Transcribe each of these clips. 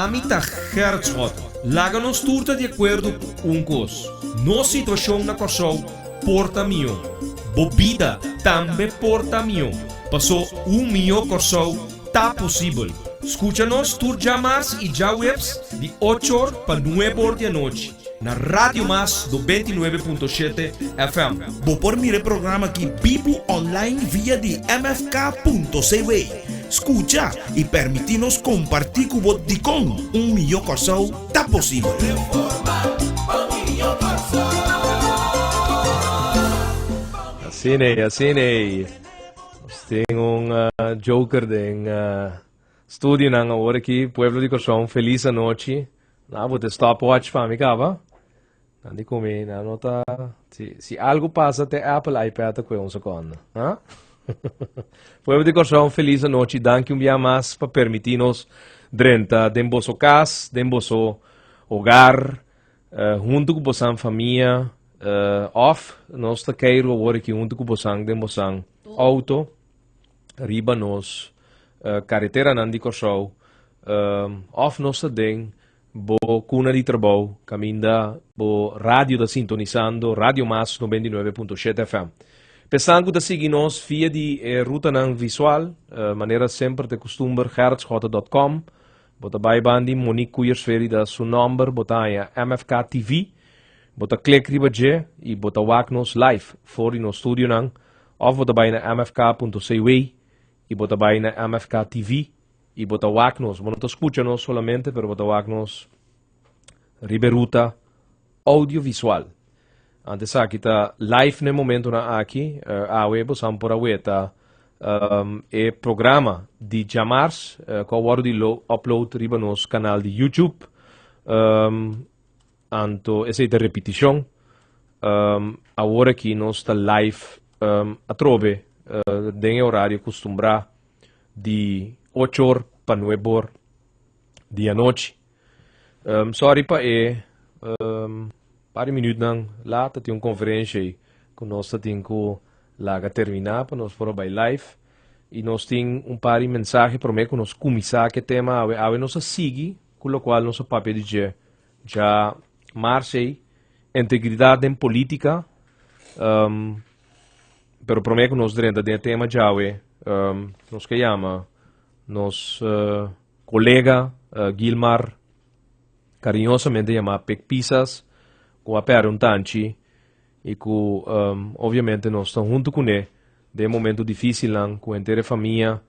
Ami ta Gerrit Schotte. Laga nos tur ta di akuerdo ku un kos, nos situashon na Kòrsou por ta mihó. Bo bida tambe por ta mihó, pasó un mihó Kòrsou ta posibel. Skucha nos tur djamars i djaweps di ocho or pa nuebe or di anochi na Radio Mas 99.7 FM. Bo por mira e programa aki bibu online via di mfk.cw. Skucha i permití nos kompartí ku bo dikon un mihó Kòrsou ta posibel. Asina ei, asina ei. Nos tin un joker den studionan awor aki. Pueblo di Kòrsou, un felis anochi. Nan a bota e stopwatch pa mi kaba. Nan di ku mi, nan no ta, si, si algu pasa te Apple iPad ta kue un sekonda. Ha? Pueblo di Kòrsou, un felis anochi. Danki un bia mas pa permití nos drenta den boso kas, den boso hogar, eh, huntu ku bosan famia, eh, òf nos ta keiru awor aki huntu ku bosan den bosan outo riba nos eh, kareteranan di Kòrsou, eh, òf nos ta den Bo kuna di trabou kaminda bo radio ta sintonisando Radio Mas 99.7 FM. P'esnan ku ta sigui nos via di e rutanan visual, manera semper ta e kustumber gerritschotte.com, bo ta bai bandi Monique Koeyersferida su nòmber, bo ta haña MFK TV, bo ta klik riba dje i bo ta wak nos live for di nos studionan, òf bo ta bai na mfk.cw i bo ta bai na MFK TV. I bo ta wak nos. Bo no ta skucha nos solamente, pero bo ta wak nos riba e ruta audiovisual. Anto esaki ta live na e momentonan aki. Awe bo san por a weta e programa di djamars ku a wòrdu di upload riba nos kanal di YouTube. Anto esei ta repetishon. Awor aki nos ta live atrobe den e orario kustumbrá di ocho or pa nuebe or di anochi. Um, sorry pa e um, par di minuutnan laat, ta tin un conferencia ei ku nos ta tin ku laga terminá pa nos por a bai live. I nos tin un par di mensahe promé ku nos kuminsá ku e tema awe. Awe nos a sigui ku lokual nos a papia di dje dja mars ei, integridat den polítika. Um, Pero promé ku nos drenta den e tema djawe, nos ke yama nos kolega Gilmar, kariñosamente yamá Pek Pisas, ku a pèrdè un tanchi i ku obviamente nos ta huntu kuné den e momento difísilnan ku henter e famia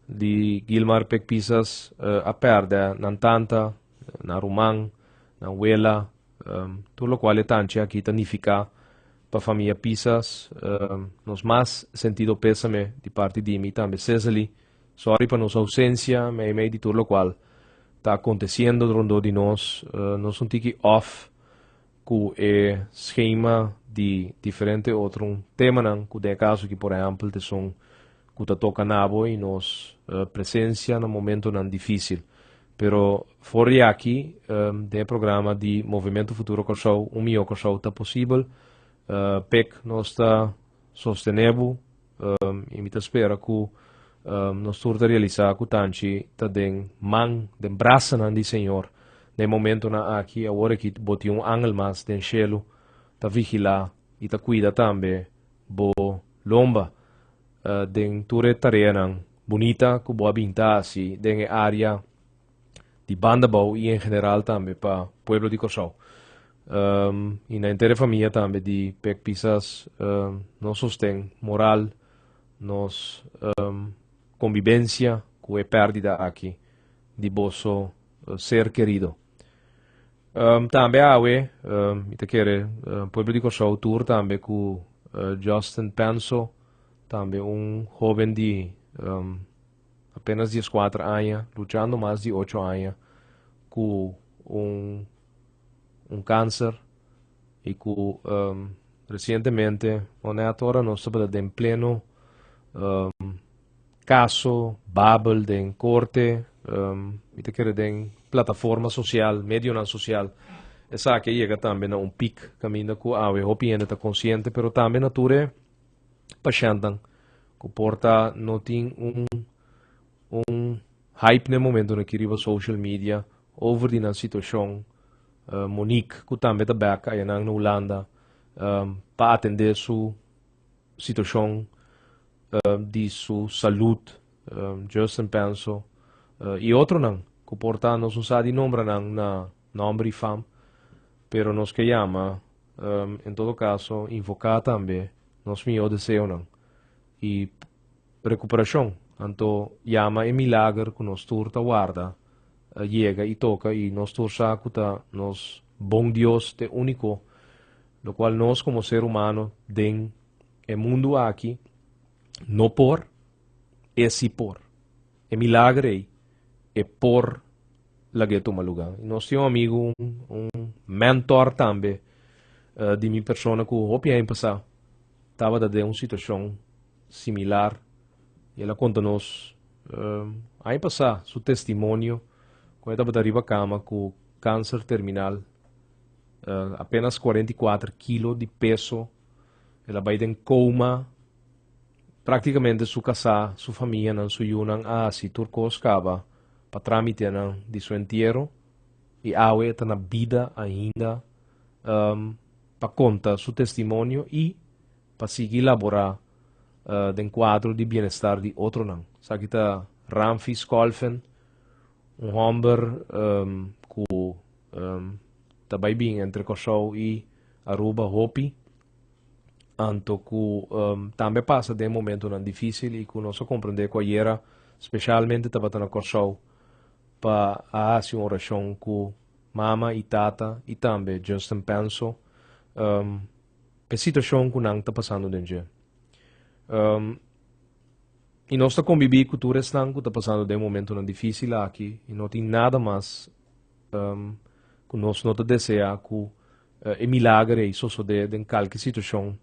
di Gilmar Pek Pisas a pèrdè nan tanta, nan ruman, nan wela, Tur lokual e tanchi aki ta nifiká pa famia Pisas, nos mas sentido pésame di parti di mi tambe Cesely. Sòri pa nos ousensia meimei di tur lokual ta akontesiendo rondó di nos. Nos un tiki òf ku e skema di diferente otro temanan ku den e kaso aki por ehèmpel ta esun ku ta toka na bo i nos presensia na momentonan difísil. Pero for di aki den e programa di Movimento Futuro Kòrsou, Un Mihó Kòrsou ta posibel. Pek nos ta sostené bo i mi ta spera ku nos tur ta realisá ku tanchi ta den man, den brasanan di Señor den e momentonan aki. Awor aki bo tin un angel mas den shelu ta vigilá i ta kuida tambe bo lomba den tur e tareanan bunita ku bo a bin ta hasi den e área di Bandabou i en general tambe pa pueblo di Kòrsou. I na henter e famia tambe di Pek Pisas nos sosten moral, nos kombibensia ku e pèrdida aki di boso ser kerido. Tambe awe mi ta kere pueblo di Kòrsou tur tambe ku Justin Penso Tambe un hoben di apenas dieskuater aña, luchando mas di ocho aña ku un un kanser i ku resientemente, no nèt ora nos tabata den pleno kaso babel den korte, mi ta kere den plataforma sosial, medionan sosial, esaki a yega tambe na un pik kaminda ku awe hopi hende ta konsiente, pero tambe na tur e pashèntnan ku por ta no tin un un hype na e momentonan aki riba social media. over di nan situashon. Monique ku tambe ta bèk ayanan na Hulanda pa atendé su situashon di su salud. Justin Penso i otronan ku por ta nos no sa di nombra nan na nòmber i fam, pero nos ke yama en todo kaso invoká tambe nos mihó deseonan i rekuperashon. Anto yama e milager ku nos tur ta warda yega i toka i nos tur sa ku ta nos bon Dios t'e úniko lokual nos komo ser humano den e mundu aki no por, e si por. E milager ei e por lag'é tuma lugá. I nos tin un amigu, un mentor tambe di mi persona ku hopi aña pasá tabata den un situashon similar i el a konta nos aña pasá su testimonio ku e tabata riba kama ku kanser terminal, apenas 44 kilo di peso, el a bai den koma. Práktikamente su kasá, su famianan, su yunan a hasi tur kos kaba pa trámitenan di su entiero i awe e ta na bida ainda pa konta su testimonio i pa sigui laborá den kuadro di bienestar di otronan. Esaki ta Ramfis Skolfen, un hòmber ku ta bai bin entre Kòrsou i Aruba hopi. Anto ku tambe a pasa den momentonan difísil i ku nos a komprendé ku ayera spesialmente tabata na Kòrsou pa a hasi un orashon ku mama i tata i tambe Justin Penso pa e situashon ku nan ta pasando den dje. I nos ta kombibí ku tur esnan ku ta pasando den momentonan difísil aki i no tin nada mas ku nos no ta deseá ku E milager ei sosodé den kalke situashon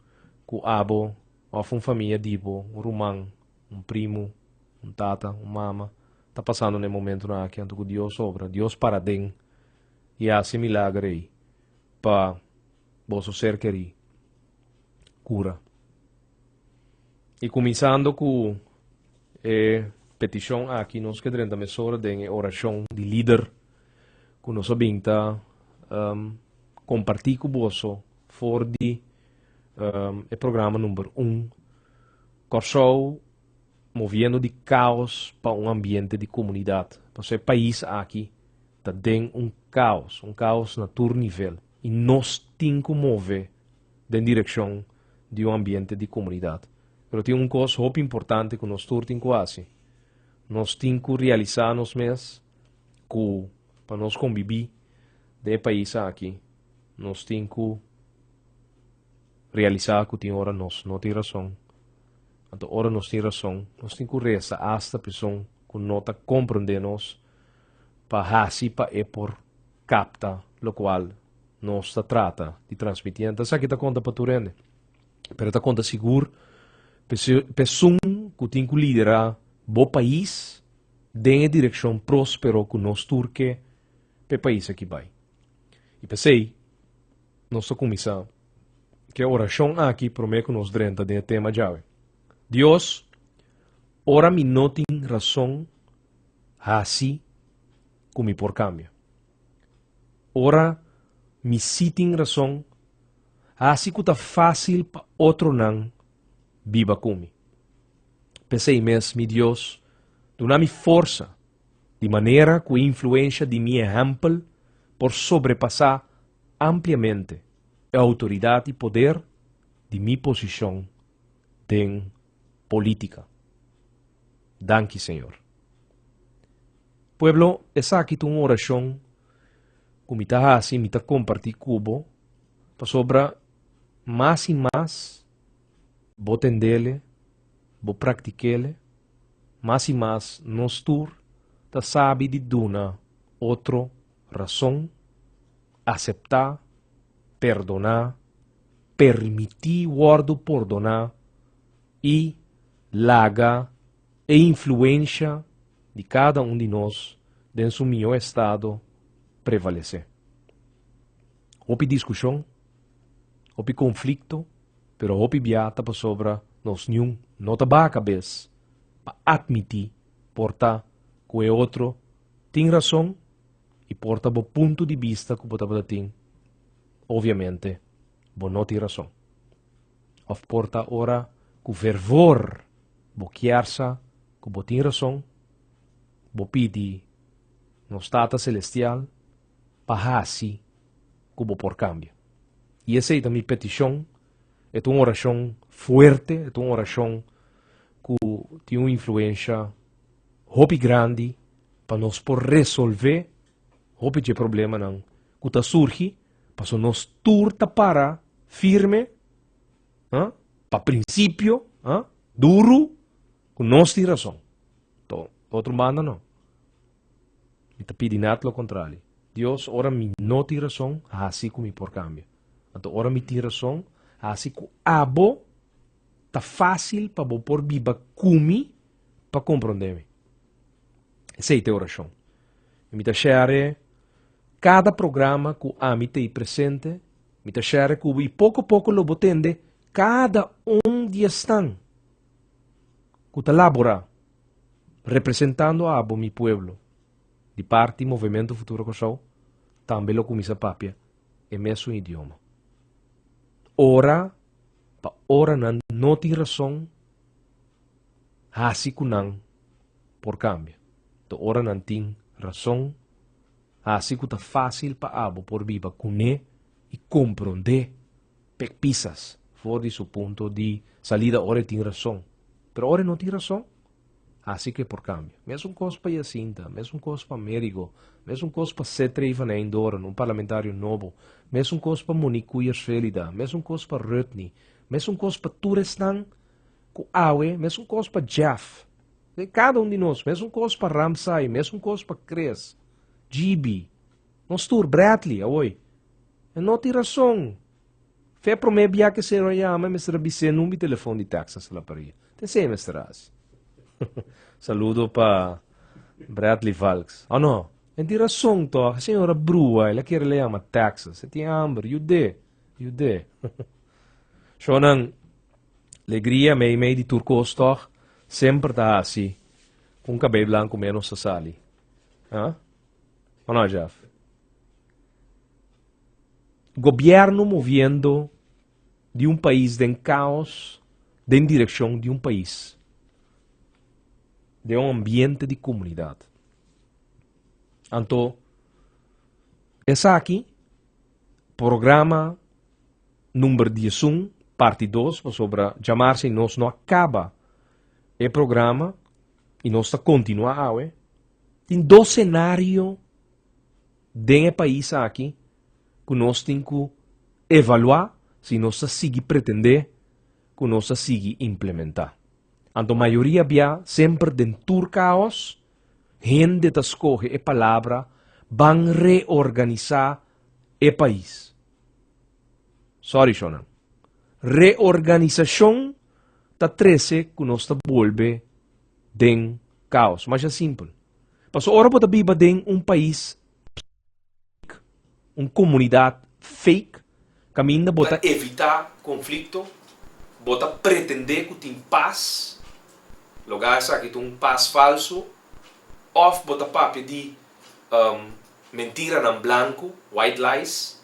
ku abo òf un famia di bo, un ruman, un primu, un tata, un mama, ta pasando na e momentunan aki. Anto ku Dios obra, Dios para den i hasi e milager ei pa boso ser kerí kura. I kuminsando ku e petishon aki nos ke drenta mesora den e orashon di lider ku nos a bin ta kompartí ku boso for di e programa number un, Kòrsou moviendo di kaos pa un ambiente di komunidat. Pasobra e pais aki ta den un kaos, un kaos na tur nivel i nos tin ku move den direkshon di un ambiente di komunidat. Pero tin un kos hopi importante ku nos tur tin ku hasi, nos tin ku realisá nos mes ku pa nos kombibí den e pais aki nos tin ku realisá ku tin ora nos no tin rason. Anto ora nos tin rason nos tin ku resa asta p'esun ku no ta komprendé nos pa hasi pa e por kapta lokual nos ta trata di transmití. Anto esaki ta konta pa tur hende, pero ta konta sigur p'esun ku tin ku liderá bo pais den e direkshon próspero ku nos tur ke pa e pais aki bai. I p'esei nos ta kuminsá ku e orashon aki promé ku nos drenta den e tema djawe. Dios, ora mi no tin rason, hasi ku mi por kambia. Ora mi sí tin rason, hasi ku ta fásil pa otronan biba ku mi. P'esei mes, mi Dios, duna mi forsa, di manera ku e influensha di mi ehèmpel por sobrepasá ampliamente e outoridat i poder di mi posishon den polítika. Danki, Señor. Pueblo, esaki ta un orashon ku mi ta hasi, mi ta kompartí ku bo, pasobra mas i mas Bo tendele, bo praktikele, mas i mas nos tur ta sabi di duna otro rason, aseptá, perdoná, permití wòrdu pordoná i laga e influensha di kada un di nos den su mihó estado prevalesé. Hopi diskushon, hopi konflikto, Pero hopi bia ta pasobra nos niun no ta baha kabes pa atmití por ta ku e otro tin rason I por ta bo punto di bista ku bo tabata tin, obviamente bo no tin rason. Òf por ta ora ku fervor bo kier sa ku bo tin rason, bo pidi nos Tata Selestial pa hasi ku bo por kambia. I esei ta mi petishon, e ta un orashon fuerte, e ta un orashon ku tin un influensha hopi grandi pa nos por resolvé hopi dje problemanan ku ta surgi pasobra nos tur ta para firme pa prinsipio duru ku nos tin rason. To otro banda no. Mi ta pidi nat lo kontrali. Dios, ora mi no tin rason, hasi ku mi por kambia. Anto ora mi tin rason, hasi ku abo ta fásil pa bo por biba ku mi pa komprondé mi. Esei ta e orashon. I mi ta share kada programa ku ami ta ei presente, mi ta share ku bo i poko poko lo bo tende kada un di esnan ku ta laborá representando abo mi pueblo di parti Movemento Futuro Kòrsou tambe lo kuminsá papia e mesun idioma. Ora pa ora nan no tin rason hasi ku nan por kambia. Ta ora nan tin rason hasi ku ta fásil pa abo por biba kuné i komprondé pek pisas for di su punto di salida ora e tin rason. Pero ora e no tin rason, hasi ku e por kambia. Mesun kos pa Jacinta, mesun kos pa Amerigo, mesun kos pa Cetrey van Eijndoorn, un parlamentario nobo, mesun kos pa Monique Koeyers-Velida, mesun kos pa Rutney, mesun kos pa tur esnan ku awe, mesun kos pa Jeff, kada un di nos, mesun kos pa Ramsay, mesun kos pa Chris, GB, nos tur, Bradley, awoy. E no tin rason. Fe promé bia ke señor a yama e mester a bis'é number di telefon di Texas la paria. Ta esei e mester a hasi. Saludo pa Bradley Valks. Oh no, e tin rason tòg, e señor a brua, el a kere la yama Texas. E tin hamber, yud'é, yud'é. Shownan, legria mei mei di tur kos tòg semper ta hasi ku un kabei blanku ménos ta sali. Ha? O no, Jeff? Gobierno moviendo di un pais den caos den direccion di un pais den un ambiente di comunidad. Anto esaki programa number 11 parti 2 pasobra djamarse nos no a caba e programa y nos ta continua awe tin dos scenario den e pais aki ku nos tin ku evaluá si nos ta sigui pretendé ku nos ta sigui implementá. Anto mayoria bia semper den tur kaos hende ta skohe e palabra ban reorganisá e pais. Sorry shownan. Reorganisashon ta trese ku nos ta bolbe den kaos. Masha simpel. Pasobra ora bo ta biba den un pais fake, un komunidat fake, kaminda bo ta evitá konflikto, bo ta pretendé ku tin pas, logá esaki ta un pas falsu, òf bo ta papia di mentiranan blanku, white lies,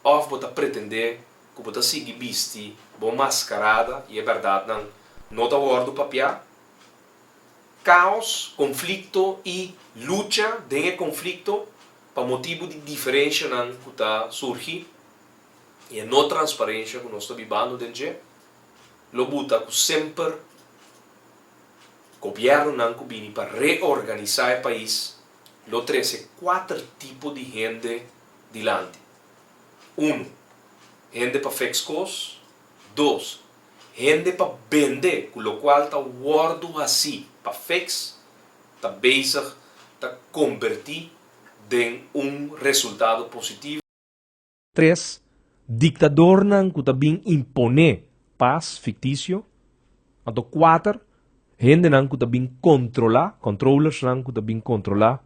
òf bo ta pretendé ku bo ta sigui bisti bo maskarada i e bèrdatnan no ta wòrdu papiá. Kaos, konflikto i lucha den e konflikto pa motibu di diferenshanan ku ta surgi i e no transparensha ku nos ta bibando den dje, lo buta ku semper gobièrnunan ku bini pa reorganisá e pais lo trese kuater tipo di hende dilanti. Unu, hende pa feks kos. Dos, Hende pa bende ku lokual ta wòrdu hasí pa fix ta bezig ta kombertí den un resultado positivo. Tres, diktadornan ku ta bin imponé pas fiktisio. Anto kuater, hendenan ku ta bin kontrolá, controlersnan ku ta bin kontrolá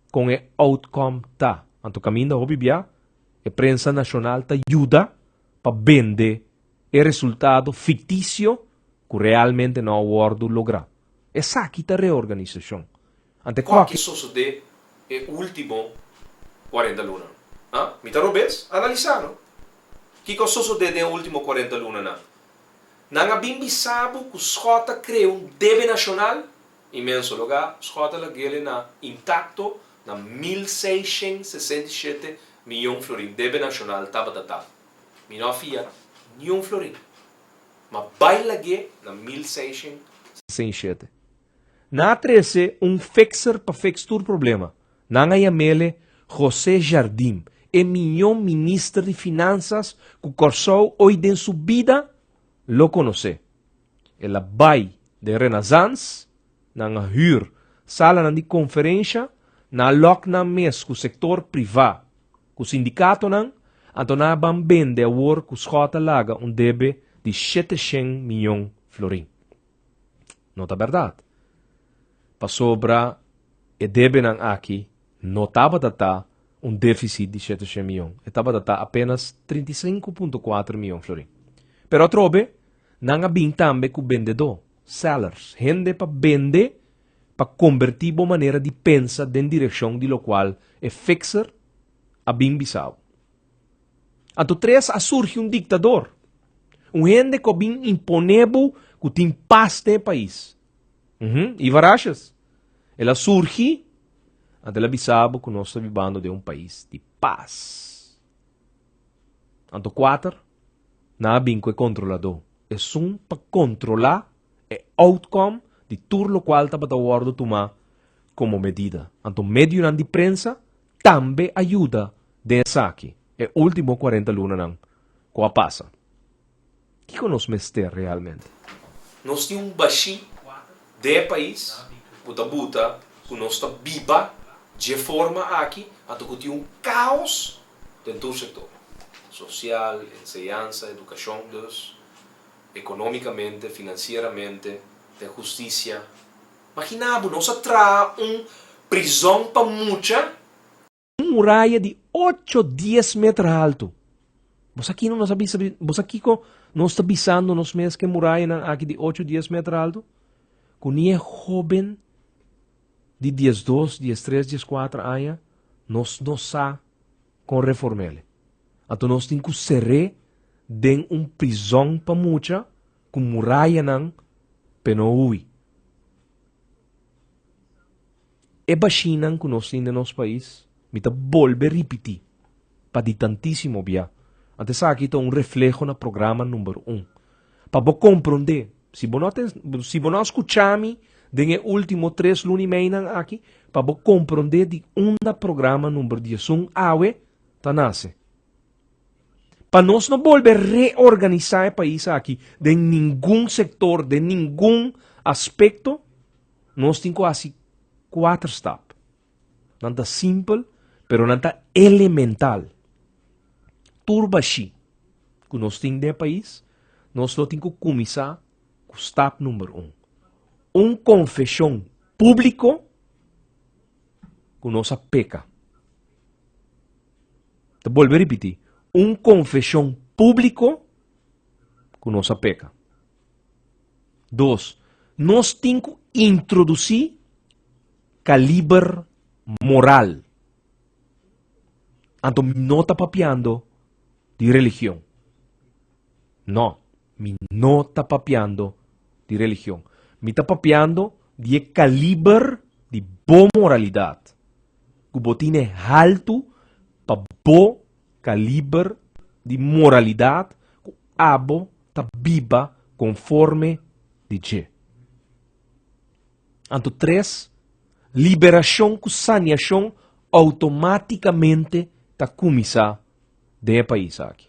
kon e outcome ta. Anto kaminda hopi bia e prensa nashonal ta yuda pa bende e resultado fiktisio ku realmente no a wòrdu lográ. Esaki ta reorganisashon. Ante Kòke sosodé e último 40 luna? Ha? Mi ta robes? Analisá no. Kiko a sosodé den e último 40 lunanan? Nan a bin bisa bo ku Schott a krea un debe nashonal inmenso. Logá Schott a lag'el na intakto na 1667 miyon florin. Debe nashonal tabata ta. Mi no a fia niun florin. Ma bai lag'é na 1667. Nan a trese un fixer pa fix tur problema. Nan a yam'ele José Jardim, e mihó minister di finansas ku Kòrsou oy den su bida lo konosé. El a bai den Renaissance, nan a hür salanan di konferensha, nan a lòk nan mes ku sektor privá, ku sindikatonan, anto nan a ban bende awor ku Schott a laga un debe di 700 miyon florin. No ta bèrdat. Pasobra e debenan aki no tabata ta un défisit di 700 mion, e tabata ta apénas 35.4 mion florin. Pero atrobe, nan a bin tambe ku bendedó, sellers, hende pa bende pa kombertí bo manera di pensa den direkshon di lokual e fixer a bin bisa bo. Anto tres a surgi un diktador, un hende ku a bin imponé bo ku tin pas den e pais. Uhum, Ivar Asjes. El a surgi, anto el a bisa bo ku nos ta bibando den un pais di pas. Anto kuater, nan a bin ku e kontroladó, esun pa kontrolá e outcome di tur lokual tabata wòrdu tumá komo medida. Anto medionan di prensa tambe a yuda den esaki e último 40 lunanan ku a pasa. Kiko nos mester realmente? Nos tin un bashí den e pais ku ta buta ku nos ta biba dje forma aki, anto ku tin un kaos den tur sektor, sosial, enseñansa, edukashon, dus, ekonómikamente, finansieramente, den hustisia. Magina bo, nos a traha un prizòn pa mucha. Un muraya di ocho dies meter haltu. Bo sa kino nos a bisa, bo sa kiko nos ta bisando nos mes ku e murayanan aki di ocho dies meter haltu? Ku ni e hóben di 12, 13, 14 aña nos no sa kon reform'el. Anto nos tin ku ser'é den un prizòn pa mucha ku murayanan p'e no hui. E bashinan ku nos tin den nos pais, mi ta bolbe ripití pa di tantísimo bia, anto esaki ta un refleho na programa number un. Pa bo komprondé, si bo no a si bo no a skucha mi den e último tres luna i meinan aki, pa bo komprondé di unda programa number 11 awe ta nase. Pa nos no bolbe reorganisá e pais aki den ningun sektor, den ningun aspekto, nos tin ku hasi kuater stap. Nan ta simpel, pero nan ta elemental. Tur bashí ku nos tin den e pais, nos lo tin ku kuminsá ku stap number un. Un konfeshon públiko ku nos a peka. Ta bolbe ripití, un konfeshon públiko ku nos a peka. Dos, nos tin ku introdusí kaliber moral. Anto mi no ta papiando di religion. No, mi no ta papiando di religion. Mi ta papiando di e kaliber di bo moralidat. Ku bo tine haltu pa bo kaliber di moralidat ku abo ta biba konforme di dje. Anto tres, liberashon ku saniashon outomátikamente ta kuminsá den e pais aki.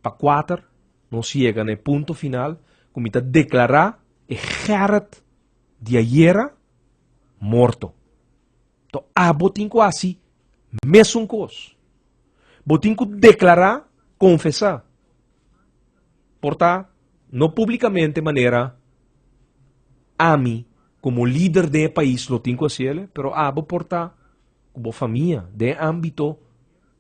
Pa kuater, nos yega na e punto final ku mi ta deklará e Gerrit di ayera morto. To abo tin ku hasi mesun kos. Bo tin ku deklará, konfesá. Por ta no públikamente manera ami komo lider den e pais lo tin ku hasiel, pero abo por ta ku bo famia den e ámbito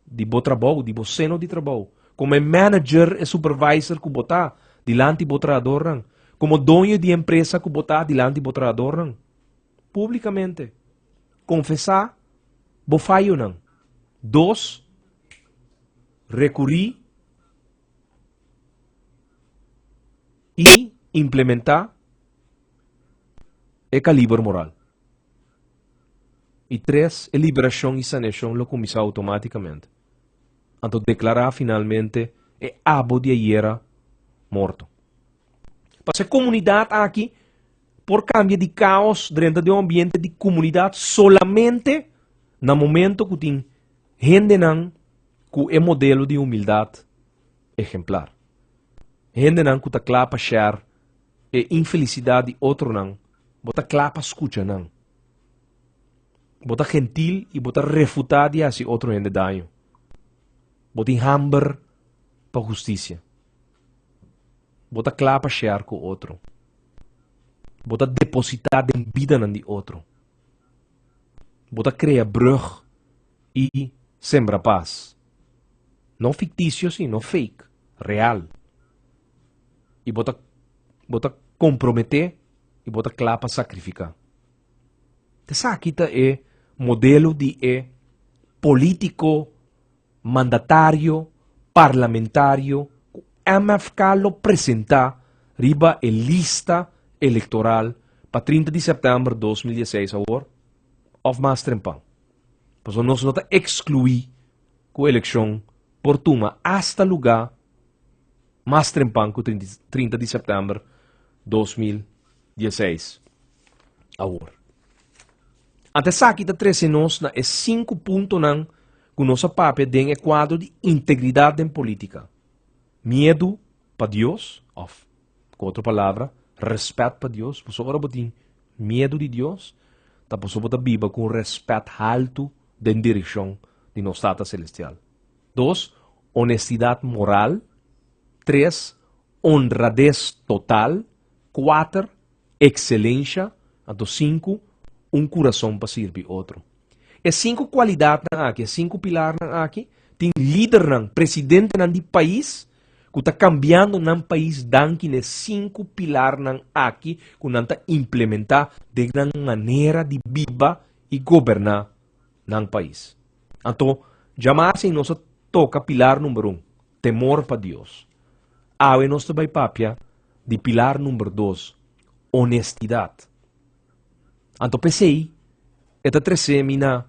di bo trabou, di bo seno di trabou, komo e manager, e supervisor ku bo ta dilanti bo trahadornan, komo doño di empresa ku bo ta dilanti bo trahadornan. Públikamente, konfesá bo fayonan. Dos, rekurí i implementá e kaliber moral. I tres, e liberashon i saneashon lo kuminsá outomátikamente. Anto deklará finalmente e abo di ayera morto. Pasobra e komunidat aki por kambia di kaos drenta den un ambiente di komunidat solamente na momento ku tin hendenan ku e modelo di humildat ehemplar. Hendenan ku ta kla pa share e infelisidat di otronan, bo ta kla pa skucha nan. Bo ta gentil i bo ta refutá di hasi otro hende daño. Bo tin hamber pa hustisia. Bo ta kla pa share ku otro. Bo ta depositá den bidanan di otro. Bo ta krea brùg i sembra pas. No fiktisio si, no fake, real. I bo ta bo ta komprometé i bo ta kla pa sakrifiká. Esaki ta e modelo di e polítiko, mandatario, parlamentario ku MFK lo presentá riba e lista elektoral pa 30 di sèptèmber 2016 awor òf mas trempan. Pasobra nos no ta ekskluí ku elekshon por tuma asta lugá mas trempan ku 30 di sèptèmber 2016 awor. Ante esaki ta trese nos na e sinku puntonan ku nos a papia den e kuadro di integridat den polítika. Miedu pa Dios, òf ku otro palabra, rèspèt pa Dios, pasobra ora bo tin miedu di Dios, ta pasobra bo ta biba ku un rèspèt haltu den direkshon di nos Tata Selestial. Dos, honestidat moral. Tres, honrades total. Kuater, ekselensha. Anto sinku, un kurason pa sirbi otro. E sinku kualidatnan aki, e sinku pilarnan aki, tin lidernan, presidentenan di pais ku ta kambiando nan pais danki na e sinku pilarnan aki ku nan ta implementá den nan manera di biba i goberná nan pais. Anto, djamarsin nos a toka pilar number un, temor pa Dios. Awe nos ta bai papia di pilar number dos, honestidat. Anto p'esei e ta trese mi na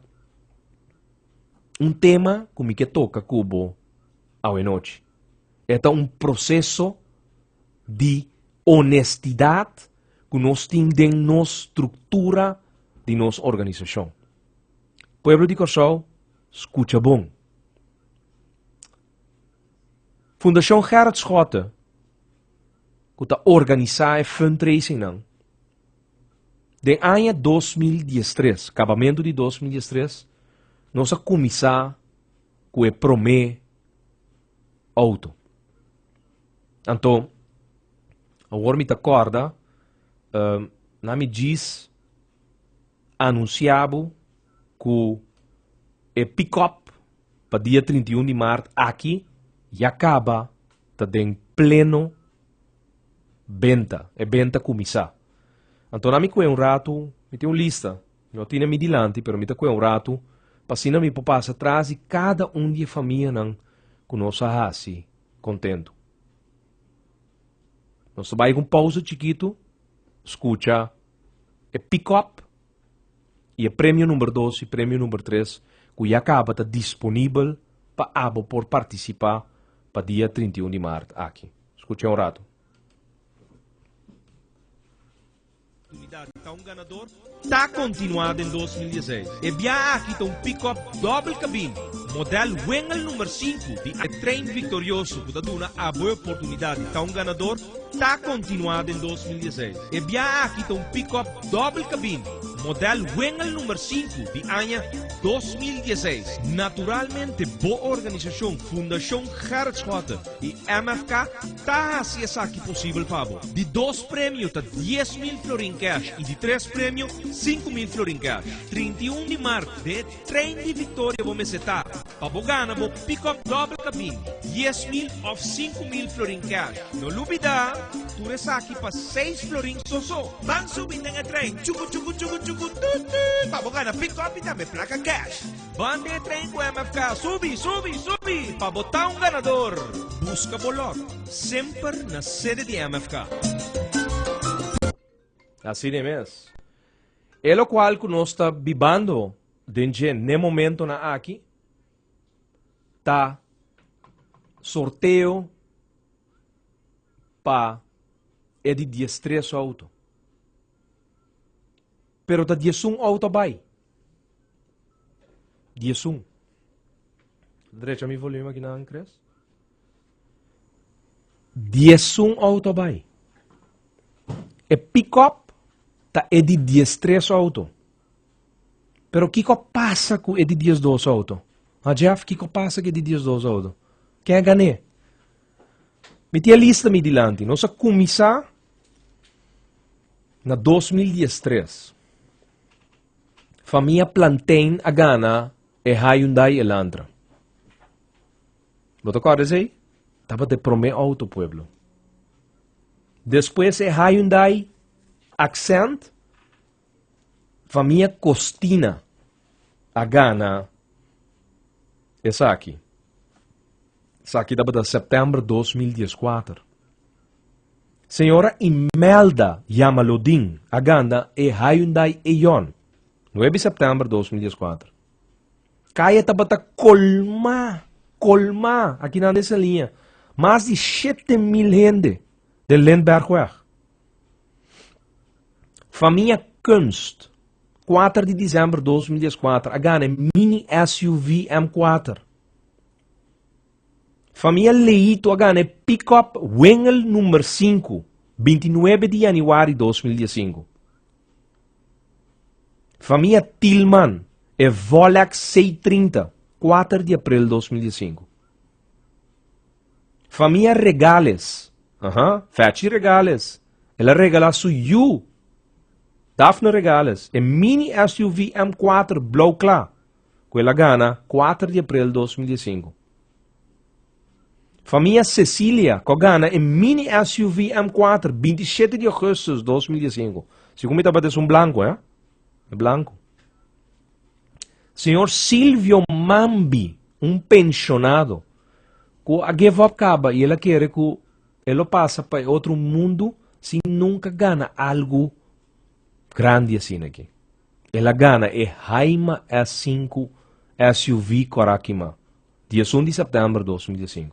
un tema ku mi ke toka ku bo awe nochi. E ta un proseso di honestidat ku nos tin den nos struktura di nos organisashon. Pueblo di Kòrsou, skucha bon. Fundashon Gerrit Schotte, ku ta organisá e fundraisingnan, den aña 2013, kabamentu di 2013, nos a kuminsá ku e promé outo. Anto, awor mi ta kòrda, na mi djis anunsiá bo ku e pikòp pa dia 31 di mart aki ya kaba ta den pleno benta, e benta kuminsá. Anto na mi kue un ratu, mi tin un lista, mi no tine mi dilanti pero mi ta kue un ratu pa asina mi por pasa tras di kada un di e famianan ku nos a hasi kontentu. Nos ta bai ku un pousa chikitu, skucha e pick-up i e premio number dos i premio number tres ku ya kaba ta disponibel pa abo por partisipá pa dia 31 di mart aki. Skucha un ratu. Ta un ganador ta kontinuá den 2016. E bia aki ta un pick-up dòbel kabin, modèl Wengel number sinku di e trein viktorioso ku ta duna abo e oportunidat di ta un ganador ta kontinuá den 2016. E bia aki ta un pick-up dòbel kabin, modèl Wengel number sinku di aña 2016. Naturalmente bo organisashon Fundashon Gerrit Schotte i MFK ta hasi esaki posibel pa bo. Di dos premio ta 10,000 florin cash i di tres premio 5,000 florin cash. 31 di mart den e trein di Victoria bo mester ta pa bo gana bo pick-up dòbel kabin. 10,000 òf 5,000 florin kèsh. No lubidá, tur esaki pa seis florin so so. Ban subi den e trein chuku chuku chuku chuku tut tut pa bo gana pick-up i tambe plaka kèsh. Ban den e trein ku MFK, subi, subi, subi pa bo ta un ganador! Buska bo lòt, semper na sede di MFK. Asina mes. E lokual ku nos ta bibando den dje n'e momentonan aki ta sorteo pa e di diestres outo. Pero ta diesun outo a bai. Diesun. Drecha mi volume aki nan, Chris. 11 auto bai. E pick-up ta e di 13 auto. Pero kiko pasa ku e di 12 auto? Ha Jeff, kiko pasa ku e di 12 auto? Ken a gané? Mi tin e lista mi dilanti. Nos a kuminsá na 2013. Famia Plantain a gana e Hyundai Elantra. Bo ta kòrda esei? Tabata e promé outo, pueblo. Despues e Hyundai Accent, famia Costina a gana esaki. Esaki tabata sèptèmber 2014. Señora Imelda Jamalodin a gana e Hyundai Eon, 9 sèptèmber 2014. Kaya tabata kolmá, kolmá, akinan den Saliña. Mas di 7000 hende den Lindbergweg. Famia Kunst, 4 di december 2014, a gana e mini SUV M4. Famia Leito a gana e pick-up Wengel number 5, 29 di januari 2015. Famia Tilman, e Volex C30, 4 di april 2005. Famia Regales, aha, Fechi Regales, el a regala su yu, Daphne Regales, e mini SUV M4 blauw kla, ku el a gana 4 di april 2005. Famia Cecilia, ku a gana e mini SUV M4 27 di augustus 2015. Segun mi tabata esun blanku, eh? E blanku. Señor Silvio Mambi, un pensionado, ku a give up kaba i el a kere ku e lo pasa pa e otro mundu sin nunka gana algu grandi asina aki. El a gana e Haima S5 SUV Korakima. 11 di sèptèmber 2015.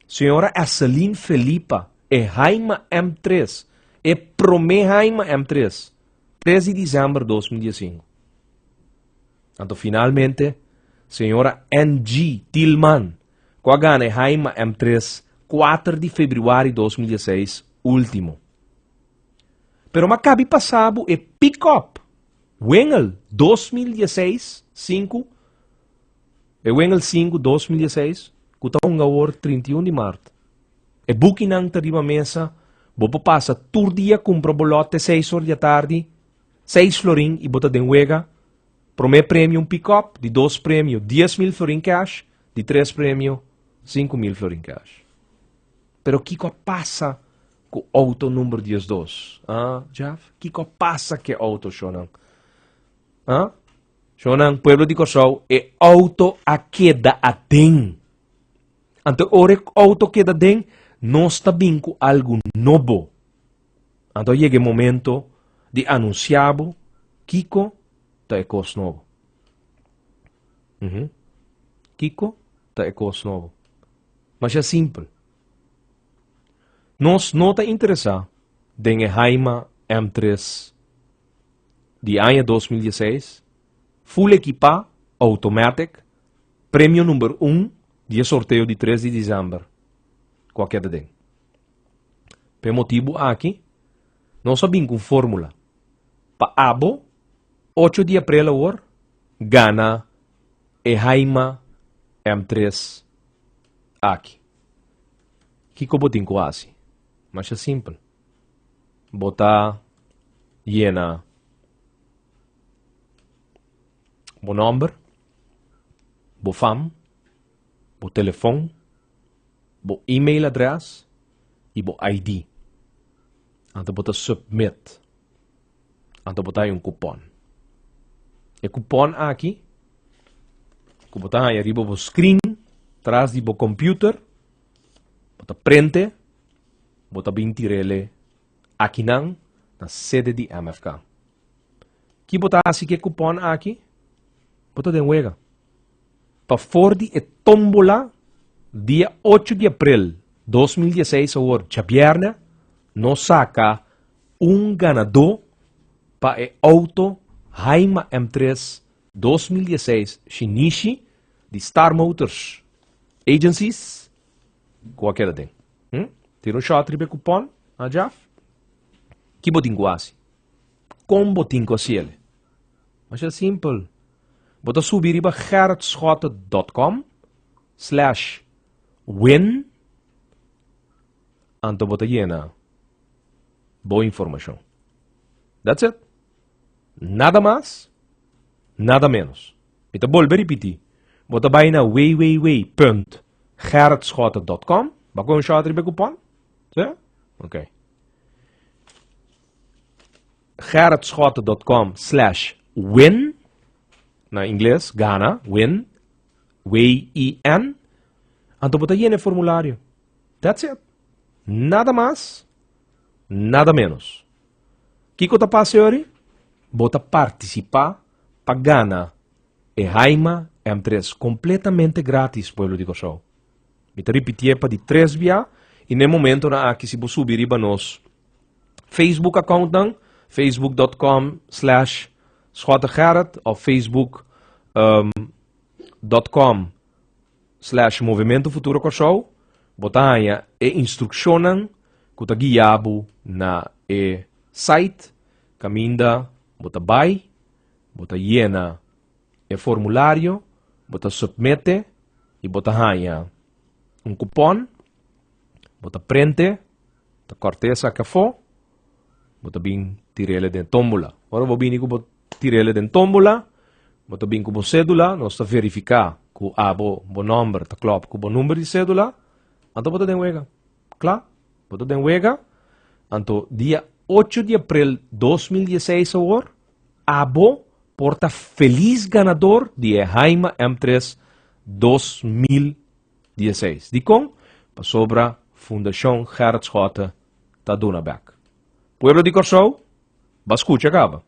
Señora Esseline Felipa, e Haima M3, e promé Haima M3, 3 di desèmber 2015. Anto finalmente, señora NG Tilman, ku a gana e Haima M3, 4 di febrüari 2016, último. Pero m'a kabi pasa bo e pick-up Wengel 2016, 5, E Wengel 5, 2016, ku ta hunga awor 31 di mart. E bukinan ta riba mesa, bo por pasa tur dia kumpra bo lòt te seis or di atardi, seis florin i bo ta den wega. Promé premio un pikòp, di dos premio 10,000 florin kèsh, di tres premio 5,000 florin kèsh. Pero kiko a pasa ku outo number 12? Ah, Jeff, kiko a pasa ku e outo, shownan? Ah? Shownan, pueblo di Kòrsou, e outo a keda aden. Anto ora e outo keda aden, nos ta bin ku algu nobo. Anto a yega e momento di anunsiá bo kiko ta e kos nobo. Kiko ta e kos nobo? Masha simpel. Nos no ta interesá den e Haima M3 di aña 2016, full ekipá, automatic, premio number un di e sorteo di 3 di december ku a keda den. P'e motibu aki, nos a bin ku un formula pa abo 8 di aprel awor gana e Haima M3 aki. Kiko bo tin ku hasi? Masha simpel. Bo ta yena bo nòmber, bo fam, Bo telefòn, bo e-mail adrès i bo ID. Anto bo ta submit. Anto bo ta haña un kupòn. E kupòn aki ku bo ta haña riba bo screen tras di bo computer, bo ta prente, bo ta bin tir'ele akinan na sede di MFK. Ki bo ta hasi ku e kupòn aki? Bo ta den wega. Pa for di e tómbola dia ocho di aprel 2016 awor djabièrnè nos saka un ganadó pa e outo Haima M3 2016 Shinichi di Star Motors Agencies ku a keda den. Hm? Tira un shot riba e kupòn, ha Jaf? Ki bo tin ku hasi? Kon bo tin ku hasiel? Masha simpel. Bo ta subi riba gerritschotte.com slash win anto bo ta yena bo informashon. That's it. Nada mas, nada menos. Mi ta bolbe ripití. Bo ta bai na www.gerritschotte.com. Bo a kohe un shot riba e kupon? Sí? Ok. gerritschotte.com slash win na ingles, gana, win, W-I-N. Anto bo ta yena e formulario. That's it. Nada mas, nada menos. Kiko ta pasa yori? Bo ta partisipá pa gana e Haima M3 kompletamente gratis, pueblo di Kòrsou. Mi ta ripitié pa di tres bia i na e momentonan aki si bo subi riba nos Facebook accountnan, facebook.com slash schottegerrit of facebook dot com slash Movimento Futuro Kòrsou, bo ta haña e instrukshonnan ku ta guia bo na e site kaminda bo ta bai, bo ta yena e formulario, bo ta submete i bo ta haña un kupòn, bo ta prente, ta kòrt'é esaki afó, bo ta bin tir'el den tómbola. Ora bo bini ku bo tir'el den tómbola, bo ta bin ku bo sédula, nos ta verifiká ku abo bo nòmber ta klòp ku bo number di sédula, anto bo ta den wega. Kla? Bo ta den wega. Anto dia ocho di aprel 2016 awor, abo por ta felis ganador di e Haima M3 2016. Dikon? Pasobra Fundashon Gerrit Schotte ta duna bek. Pueblo di Kòrsou, ba skucha kaba.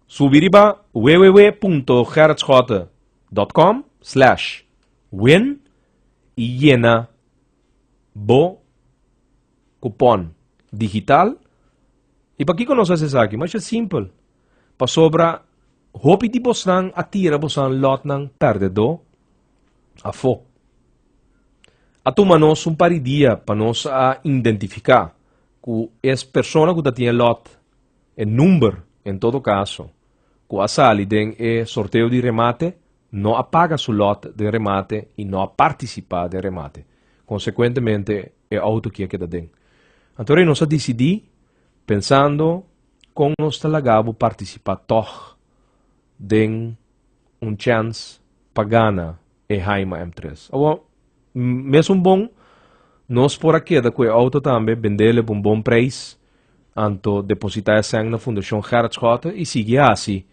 Subi riba www.gerritschotte.com slash win i yena bo kupòn digital. I pakiko nos hasi esaki? Masha simpel. Pasobra hopi di bosnan a tira bosan lòtnan pèrdedó afó. A tuma nos un par di dia pa nos a identifiká ku es persona ku ta tin e lòt, e number en todo kaso, ku a sali den e sorteo di remate, no a paga su lòt den remate i no a partisipá den remate. Konsekuentemente e outo ki a keda den. Anto rei nos a disidí, pensando kon nos ta laga bo partisipá tòg den un chèns pa gana e Haima M3. Awor, mesun bon, nos por a keda ku e outo tambe, bendele pa un bon preis, anto depositá e sèn na Fundashon Gerrit Schotte i sigui hasi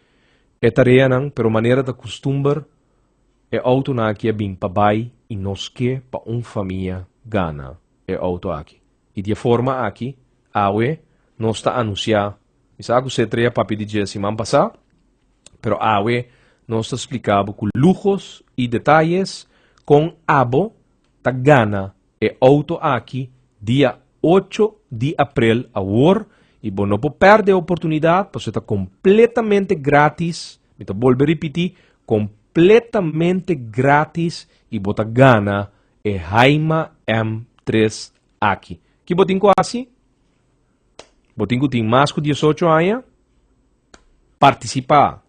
e tareanan, pero manera ta kustumber, e outonan aki a bin pa bai i nos ke pa un famia gana e outo aki. I di e forma aki, awe nos ta anunsiá, mi sa ku Cetrea a papia di dje siman pasá, pero awe nos ta splika bo ku lujos i detayes kon abo ta gana e outo aki dia ocho di aprel awor i bo no por pèrdè e oportunidat pasobra ta kompletamente gratis, mi ta bolbe ripití, kompletamente gratis i bo ta gana e Haima M3 aki. Ki bo tin ku hasi? Bo tin ku tin mas ku 18 aña, partisipá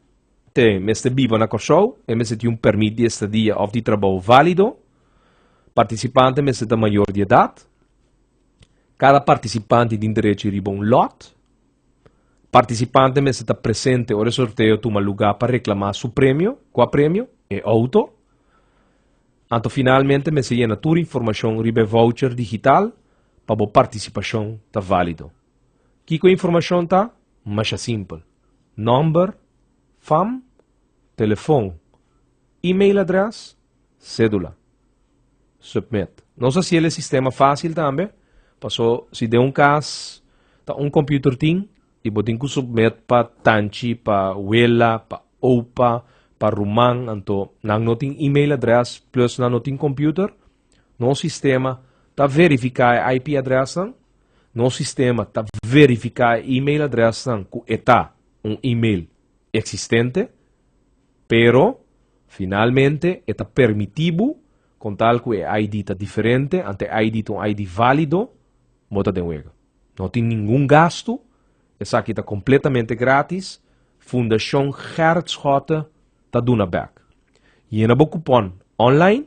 te mester biba na Kòrsou, e mester tin un pèrmit di estadia òf di trabou válido, partisipante mester ta mayor di edat, kada partisipante tin derecho riba un lòt, partisipante mester ta presente ora e sorteo tuma lugá pa reklamá su premio, kua premio? E outo. Anto finalmente mester yena tur informashon riba e voucher digital pa bo partisipashon ta válido. Kiko e informashon ta? Masha simpel. Nòmber, fam, telefon, e-mail adrès, sédula. Submit. Nos a hasiel e sistema fásil tambe, paso si den un kas ta un computer tin i bo tin ku submit pa tanchi, pa wela, pa opa, pa ruman, anto nan no tin e-mail adrès plus nan no tin computer, nos sistema ta verifiká e IP adrèsnan, nos sistema ta verifiká e e-mail adrèsnan ku e ta un e-mail eksistente, pero finalmente e ta permití bo, kon tal ku e ID ta diferente, anto e ID ta un ID válido, bo ta den wega. No tin ningun gastu, esaki ta kompletamente gratis, Fundashon Gerrit Schotte ta duna bèk. Yena bo kupòn online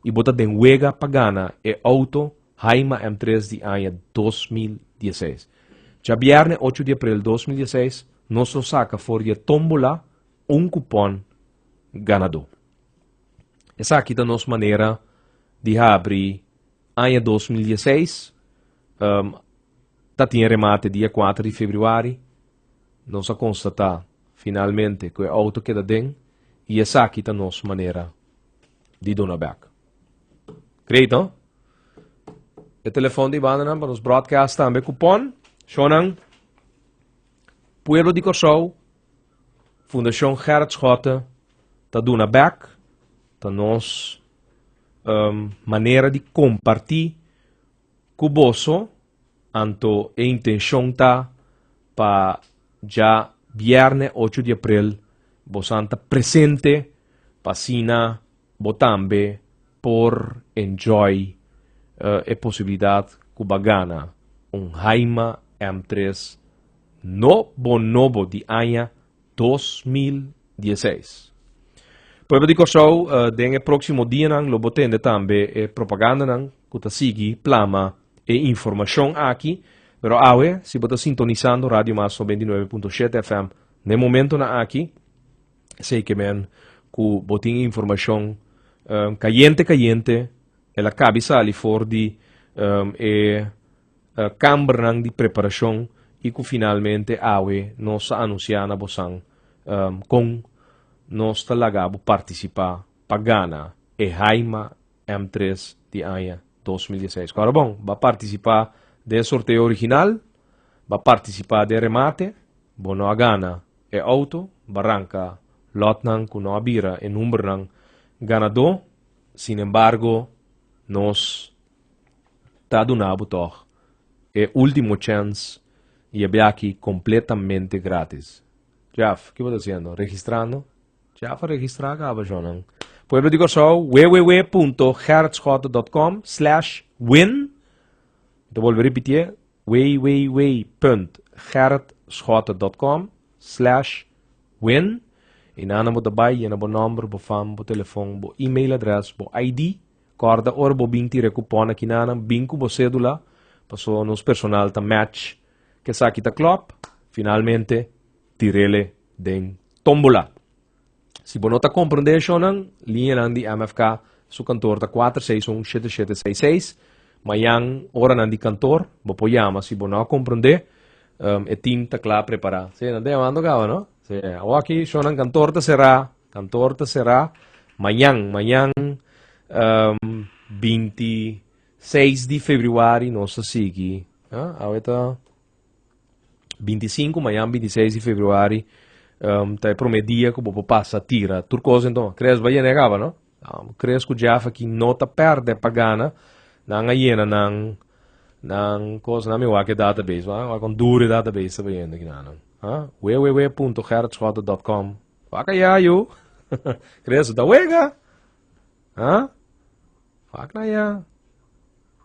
i bo ta den wega pa gana e outo Haima M3 di aña 2016. Djabièrnè ocho di aprel 2016 nos lo saka for di e tómbola un kupòn ganadó. Esaki ta nos manera di habri aña 2016. Ta tin e remate dia kuater di febrüari. Nos a konstatá finalmente ku e outo keda den i esaki ta nos manera di duna bèk. Great, no? E telefòn di bandanan pa nos broadcast tambe kupòn. Shownan, Pueblo di Kòrsou, Fundashon Gerrit Schotte ta duna bèk, ta nos manera di kompartí ku boso, anto e intenshon ta pa dja bièrnè ocho di aprel bosan ta presente pa asina bo tambe por enjoy e posibilidat ku bo a gana un Haima M3 nobo nobo di aña 2016. Pueblo di Kòrsou, den e próksimo dianan lo bo tende tambe e propagandanan ku ta sigui plama e informashon aki, pero awe si bo ta sintonisando Radio Mas 99.7 FM n'e momentonan aki, esei ke men ku bo tin informashon kayente kayente, el a kabi sali for di e kambernan di preparashon i ku finalmente awe nos a anunsiá na bosan kon nos ta laga bo partisipá pa gana e Haima M3 di aña 2016. Kòrda bon, bo a partisipá den e sorteo original, bo a partisipá den remate, bo no a gana e outo, bo a ranka lòtnan ku no a bira e numbernan ganadó, sinembargo nos ta duna bo tòg e último chèns i e biaha kompletamente grátis. Jeff, ki bo ta hasiendo? Registrando? Jeff a registrá kaba, shònan. Pueblo di Kòrsou, www.gerritschotte.com slash win. Mi ta bolbe ripitié, www.gerritschotte.com slash win. I nan bo ta bai yena bo nòmber, bo fam, bo telefòn, bo email adrès, bo ID. Kòrda ora bo bin tira e kupòn akinanan, bin ku bo sédula, paso nos personal ta match ku esaki ta klòp. Finalmente, tir'ele den tómbola. Si bo no ta komprendé eshonan, liñanan di MFK su kantor ta kuater seis un shete shete seis seis. Mañan oranan di kantor, bo por yama si bo no a komprendé. E tim ta kla prepará. Sí, nan ta yamando kaba, no? Sí, awor aki shonan kantor ta será. Kantor ta será mañan, mañan um, 26 di februari nos ta sigui. Ah, awe ta 25, mañan 26 di februari um, ta e promé dia ku bo por pasa tira tur kos enton. Kres ba yena kaba, no? Um, kres ku Jeff aki no ta perde pa gana. Nan a yena nan nan kos nan mi wak e database, wa wak kon dure database ta bayendo aki nan. Ah, www.gerritschotte.com. Wak aya yu. Kres ta wega. Ha? Wak na ya.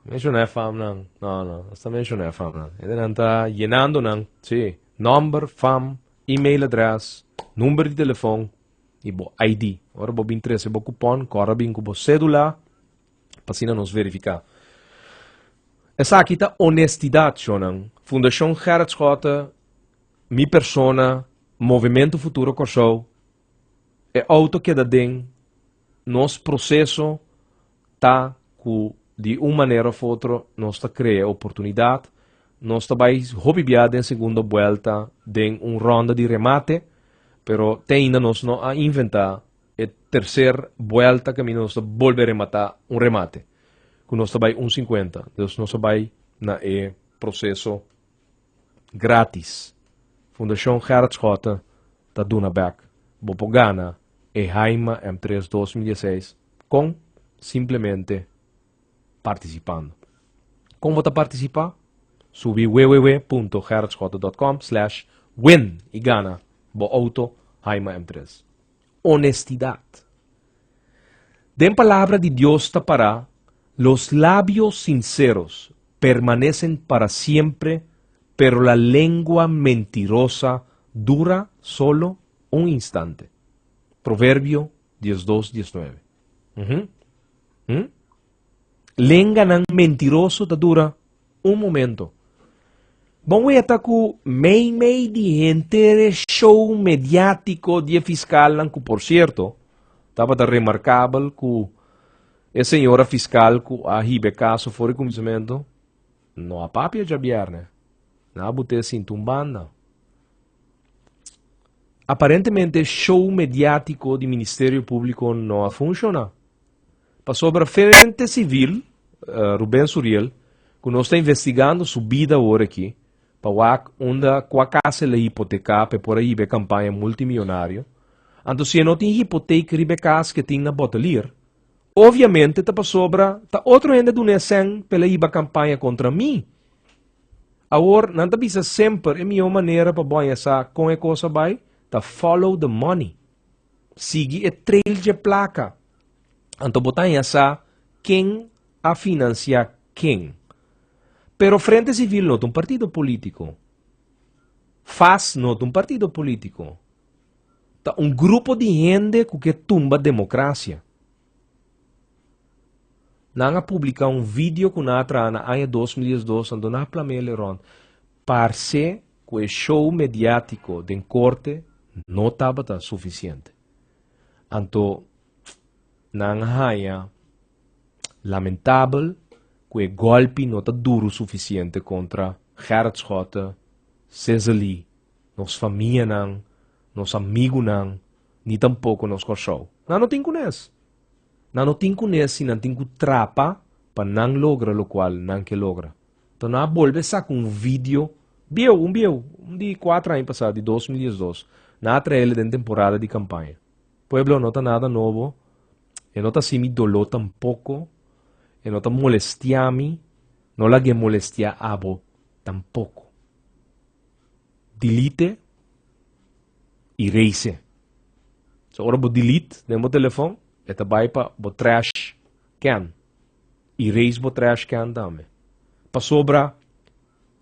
Mencioné fam nan. No, no. Esta mencioné fam nan. Ede nan ta llenando nan. Sí. Nomber, fam, e-mail address, number di telefon y bo ID. Ora bo bin trece bo coupon, corra bin cu bo cédula, pa asina nos verifica. Esaki ta honestidad, shonan. Fundacion Gerrit Schotte, mi persona, Movimento Futuro Kòrsou, e outo keda den nos proseso. ta ku di un manera òf otro nos ta krea oportunidat, nos ta bai hopi bia den segundo buelta den un ronda di remate, pero te ainda nos no a inventá e tercer buelta kaminda nos ta bolbe rematá un remate, ku nos ta bai un sinkuenta, dus nos a bai na e proseso gratis. Fundashon Gerrit Schotte ta duna bek. Bo por gana e Haima M3 2016 kon simplemente partisipando. Kon bo ta partisipá? Subi www.gerritschotte.com slash win i gana bo outo Haima M3. Honestidat. Den Palabra di Dios ta pará, Los labios sinceros permanecen para siempre, pero la lengua mentirosa dura solo un instante. Proverbio 12, 19. Uhum. Hm? Lenganan mentiroso ta dura un momento. Bon weta ku mei mei di henter e show mediátiko di e fiskalnan ku por sierto tabata remarkabel ku e señora fiskal ku a hiba e kaso for di kuminsamentu no a papia djabièrnè. Nan a but'é sinta un banda. Aparentemente e show mediátiko di Ministerio Públiko no a funshoná. Pasobra Frente Civil, Ruben Suriel, ku nos ta investigando su bida awor aki, pa wak unda kua kas el a hipoteká pa e por a hiba e kampaña multimionario, anto si e no tin hipotek riba e kas ku e tin na Bottelier, obviamente ta pasobra ta otro hende a duna e sèn pa el a hiba kampaña kontra mi. Awor, nan ta bisa semper e mihó manera pa bo haña sa kon e kos a bai ta follow the money. Sigui e trail dje plaka. Anto bo ta haña sa ken a finansiá ken. Pero Frente Civil no ta un partido polítiko. Fas no ta un partido polítiko. Ta un grupo di hende ku ke tumba demokrasia. Nan a publiká un video ku nan a traha na aña 2012 anto nan a plam'é rònt. Parse ku e show mediátiko den korte no tabata sufisiente. Anto nan a haña lamentabel ku e gòlpi no ta duru sufisiente kontra Gerrit Schotte, Cezely, nos famianan, nos amigunan, ni tampoko nos Kòrsou. Nan no tin kunes. Nan no tin kunes si nan tin ku trapa pa nan logra lokual nan ke logra. Anto nan a bolbe saka un video bieu, un bieu, un di kuater aña pasá, di 2012. Nan a trael den temporada di kampaña. Pueblo, no ta nada nobo, e no ta hasi mi doló tampoko, e no ta molestiá mi, no lag'é molestiá abo tampoko. Delete erase. So ora bo delete den bo telefon, e ta bai pa bo trash can. Erase bo trash can tambe. Pasobra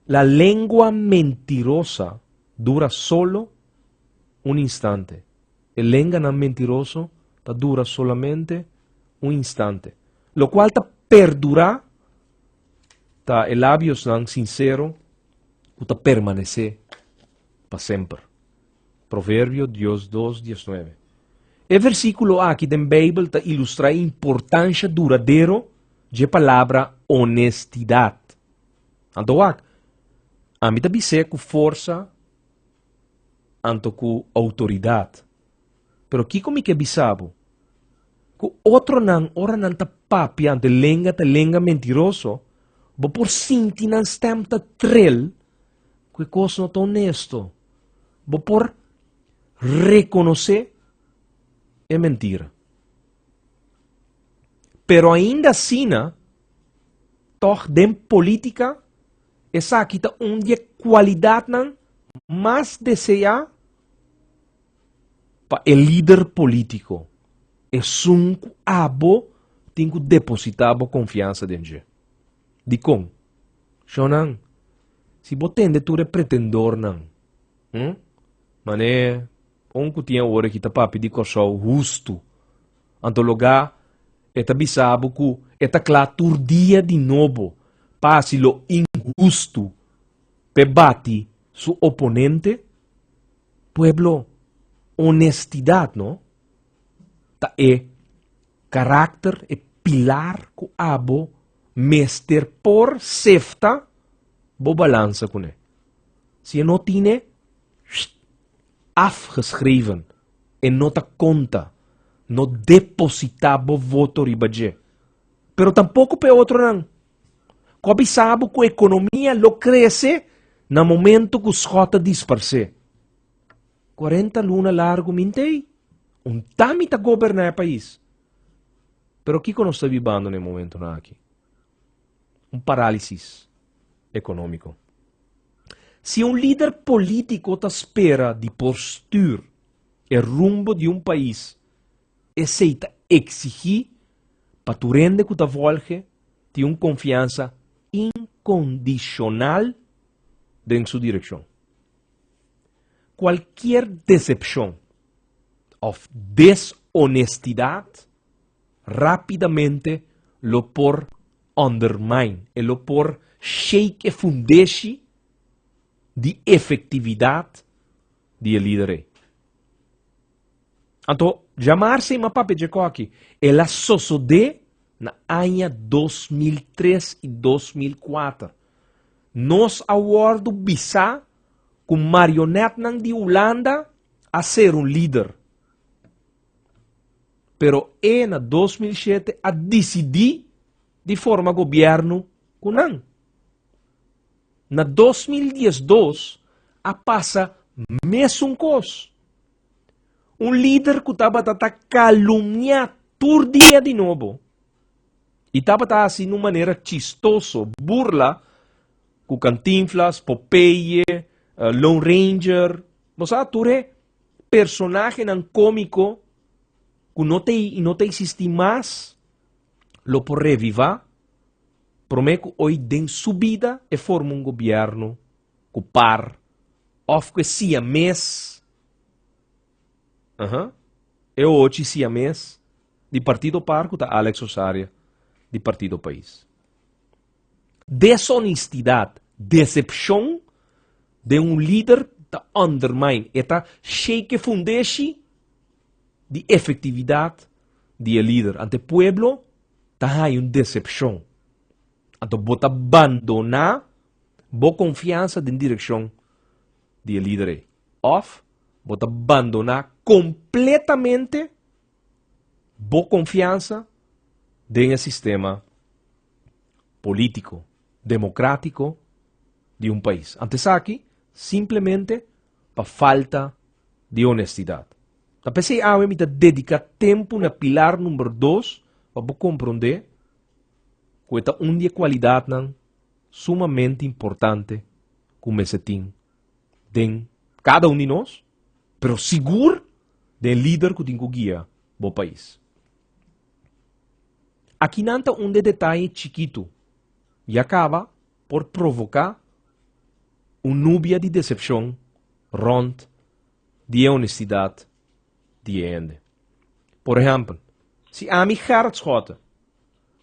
la lengua mentirosa dura solo un instante. E lenganan mentiroso ta dura solamente un instante. Locual ta perdura ta e labiosnan sincero cu ta permanece pa semper. Proverbio 12, 19. E versíkulo aki den Beibel ta ilustrá e importansha duradero dje palabra honestidat. Anto wak, ami ta bis'é ku forsa anto ku outoridat. Pero kiko mi ke bisa bo? Ku otronan ora nan ta papia anto e lenga ta lenga mentiroso, bo por sinti nan stèm ta trel ku e kos no ta honesto. Bo por rekonosé e mentira. Pero ainda asina, tòg den polítika esaki ta un di e kualidatnan mas deseá pa e lider polítiko, esun ku abo tin ku depositá bo konfiansa den dje. Dikon? Shonnan, si bo tende tur e pretendornan, hm, manera un ku tin awor aki ta papia di Kòrsou hustu, anto logá e ta bisa bo ku e ta kla tur dia di nobo pa hasi lo inhustu p'e bati su oponente, pueblo, honestidat no ta e karakter, e. pilar ku abo mester por sefta bo balansa kuné. Si e no tine, afgeschreven, e no ta konta, no depositá bo voto riba dje. Pero tampoko pa e otronan. Ku a bisa bo ku ekonomia lo krese na momento ku Schot a disparsé. 40 luna largu mintei, un tami ta goberná e pais. Pero kiko nos ta bibando na e momentonan aki? Un parálisis ekonómiko. Si un lider polítiko ta spera di por stür e rumbo di un pais, esei ta eksigí pa tur hende ku ta vòlge tin un konfiansa inkondishonal den su direkshon. Kualkier desepshon òf deshonestidat rápidamente lo por undermine, e lo por shake e fundeshi di efektividat di e lider ei. Anto, djamarse i m'a papia dje koki, el a sosodé na aña 2003 i 2004. Nos a wòrdu bisá ku marionètnan di Hulanda a ser un lider. Pero e na 2007 a disidí di forma gobièrnu ku nan. Na 2012 a pasa mesun kos. Un lider ku tabata ta kalumniá tur dia di nobo i tabata hasi na un manera chistoso, burla ku Cantinflas, Popeye, Lone Ranger, bo sa tur e personahenan kómiko ku no ta i no ta eksistí mas lo por revivá promé ku oy den su bida e forma un gobièrnu ku par òf ku e siamés, aha, e ochi siamés di Partido Par ku ta Alex Rosaria di Partido Pais. Deshonestidat, desepshon den un lider ta undermine, e ta shake e fundeshi di efektividat di e lider. Anto e pueblo ta haña un desepshon. Anto bo ta bandoná bo konfiansa den direkshon di e lider ei. Òf bo ta bandoná kompletamente bo konfiansa den e sistema polítiko, demokrátiko di un pais. Anto esaki simplemente pa falta di honestidat. Ta p'esei awe mi ta dediká tempu na pilar number dos pa bo komprondé ku e ta un di e kualidatnan sumamente importante ku mester tin den kada un di nos, pero sigur den lider ku tin ku guia bo pais. Akinan ta un de detaye chikitu ya kaba por provoká un nubia di desepshon rònt di e honestidat di e hende. Por ehèmpel, si ami Gerrit Schotte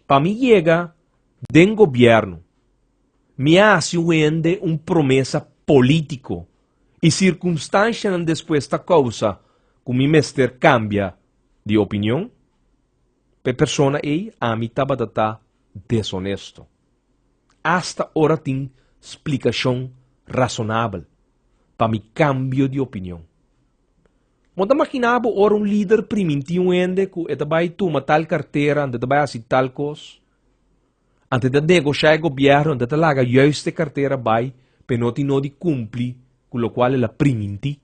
pa mi yega den gobièrnu mi a hasi un hende un promesa polítiko i sirkunstanshanan despues ta kousa ku mi mester kambia di opinion, pa e persona ei ami tabata ta deshonesto. Asta ora tin splikashon rasonabel pa mi kambio di opinion. Bo ta maginá bo ora un lider primintí un hende ku e ta bai tuma tal kartera, anto e ta bai hasi tal kos, anto e ta negoshá e gobièrnu, anto e ta laga juist e kartera bai pa e no tin no di kumpli ku lokual el a primintí.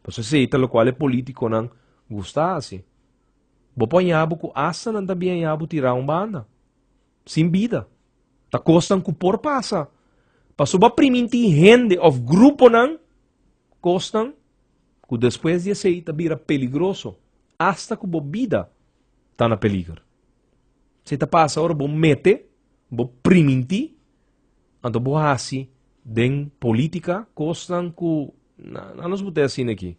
Pasobra esei ta lokual e polítikonan gusta hasi. Bo por haña bo ku asta nan ta bin haña bo tirá un banda, sin bida. Ta kosnan ku por pasa. Pasobra bo a primintí hende òf gruponan kosnan ku despues di esei ta bira peligroso, asta ku bo bida ta na peliger. Esei ta pasa ora bo mete, bo primintí, anto bo hasi den polítika kosnan ku na nos bot'é asina aki.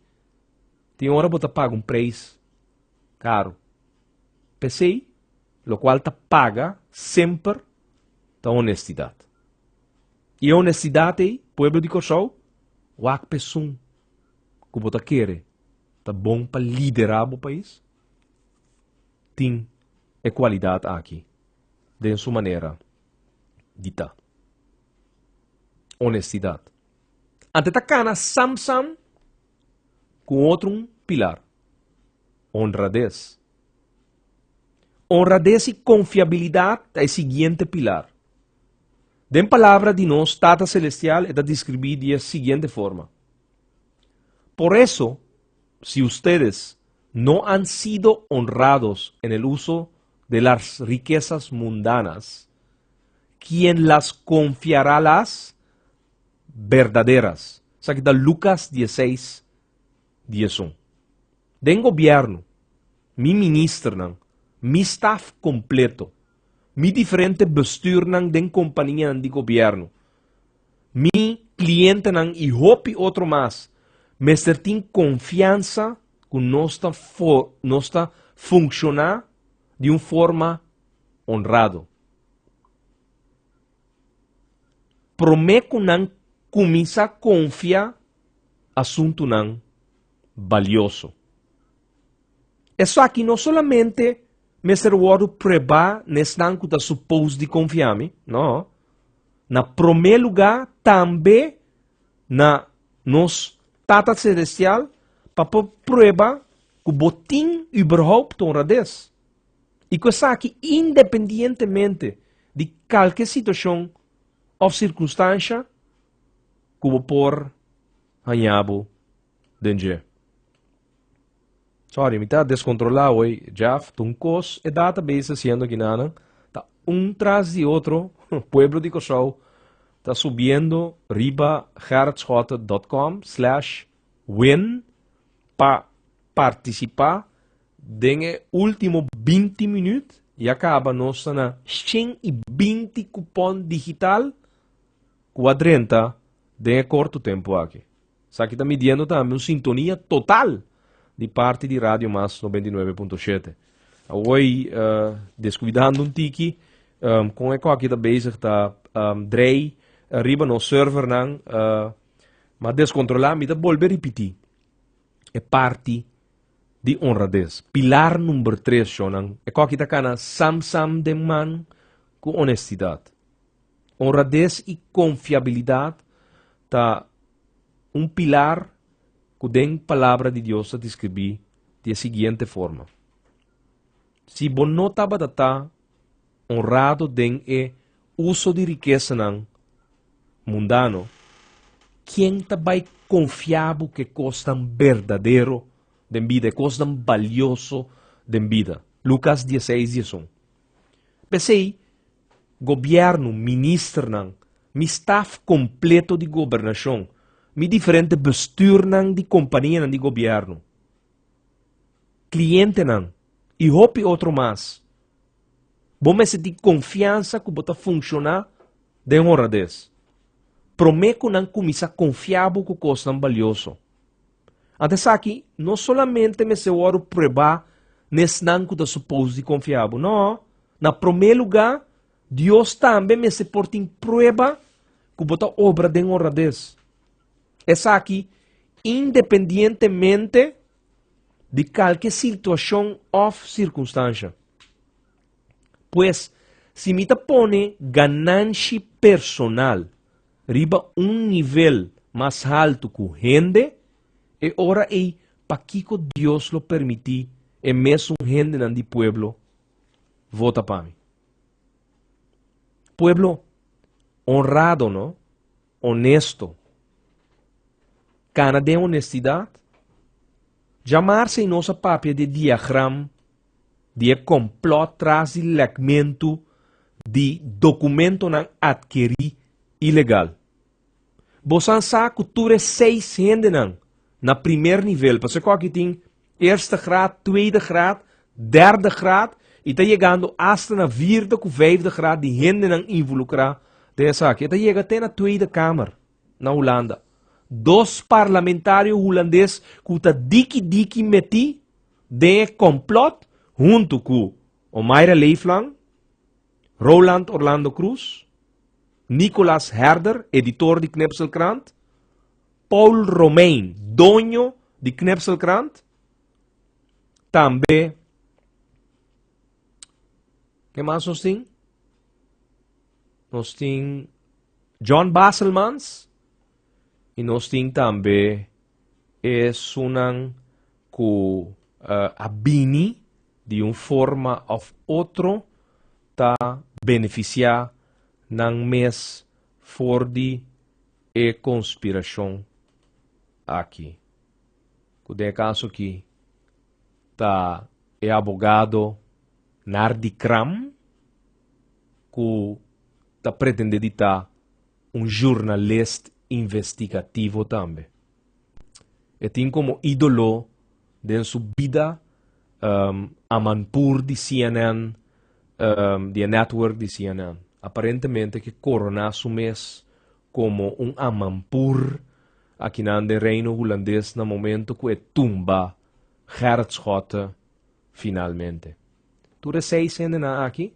Tin ora bo ta paga un preis karu. P'esei, lokual ta paga semper ta honestidat. I e honestidat ei, pueblo di Kòrsou, wak p'esun ku bo ta kere ta bon pa liderá bo pais, tin e kualidat aki den su manera di ta. Honestidat. Ante ta kana sam sam ku otro un pilar, honrades. Honrades i konfiabilidat ta e siguiente pilar. Den palabra di nos Tata Selestial e ta deskribí di e siguiente forma, Por eso, si ustedes no han sido honrados en el uso de las riquezas mundanas, quién las confiará las berdaderas? Esaki ta Lucas dieseis, diesun. Den gobièrnu, mi ministernan, mi staf kompleto, mi diferente bestuurnan den kompanianan di gobièrnu, mi klientenan i hopi otro mas mester tin konfiansa ku nos ta nos ta funkshoná di un forma honrado. Promé ku nan kuminsá konfia asuntunan balioso. Esaki no solamente mester wòrdu pruebá na esnan ku ta supos di konfia mi, no, na promé lugá tambe na nos Tata Selestial pa por prueba ku bo tin überhaupt honrades i ku esaki independientemente di kalke situashon òf sirkunstansha ku bo por haña bo den dje. Sorry, mi ta descontrola hoy, Jeff. Ta un cos e database haciendo kinanan. Ta un tras di otro, pueblo di Kòrsou ta subiendo riba gerritschotte dot com slash win pa participa den e ultimo 20 minuut. Ya caba nos ta na 120 cupon digital cu a drenta den e corto tempo aki. Esaki ta midiendo tambe un sintonia total di parti di Radio Mas 99.7. Awoi, uh, descuidando un tiki, um, con e koki ta bezig ta um, drei riba nos servernan, uh, ma descontrola, mi ta bolbe ripiti e parti di honradez. Pilar number 3, shonan, e koki ta kana sam sam den man ku honestidad. Honradez i konfiabilidat ta un pilar ku den Palabra di Dios ta deskribí di e siguiente forma, Si bo no tabata ta honrado den e uso di rikesanan mundano, ken ta bai konfia bo ku e kosnan berdadero den bida, e kosnan balioso den bida? Lukas dieseis, diesun. P'esei, Gobièrnu, ministernan, mi staf kompleto di gobernashon, mi diferente bestürnan di kompanianan di gobièrnu, klientenan i hopi otro mas. Bo mester tin konfiansa ku bo ta funshoná den honrades. Promé ku nan kuminsá konfia bo ku kosnan balioso. Anto esaki no solamente mester wòrdu pruebá na esnan ku ta supos di konfia bo, no. Na promé lugá, Dios tambe mester por tin prueba ku bo ta obra den honrades. Esaki independientemente di kalke situashon òf sirkunstansha. Pues, si mi ta pone gananshi personal riba un nivel mas haltu ku hende, e ora ei pakiko Dios lo permití e mesun hendenan di pueblo vota pa mi? Pueblo honrado, no? Honesto. Kana den honestidat. Djamarsa i nos a papia di e diagram di e kòmplòt tras di lèkmentu di dokumentonan atkerí ilegal. Bosan sa ku tur e seis hendenan na primer nivel, pasobra ku aki tin eerste graad, tweede graad, derde graad i ta yegando asta na vierde ku vijfde graad di hendenan involukrá den esaki. E ta yega te na Tweede Kamer na Hulanda. Dos parlamentario hulandes ku ta diki diki metí den e kòmplòt huntu ku Omayra Leeflang, Roland Orlando Croes, Nicolas Herder, editor di Knipselkrant, Paul Romein, doño di Knipselkrant, tambe Ke mas nos tin? Nos tin John Baselmans i nos tin tambe esunnan ku a bini di un forma òf otro ta benefisiá nan mes for di e konspirashon aki. Ku den e kaso aki ta e abogado Nardi Kram ku ta pretende di ta un journalist investigativo tambe. E tin komo idolo den su bida Amanpour di CNN, di e network di CNN. Aparentemente ke koroná su mes komo un Amanpour akinan den Reino Hulandes na momento ku e tumba Gerrit Schotte finalmente. Tur e seis hendenan aki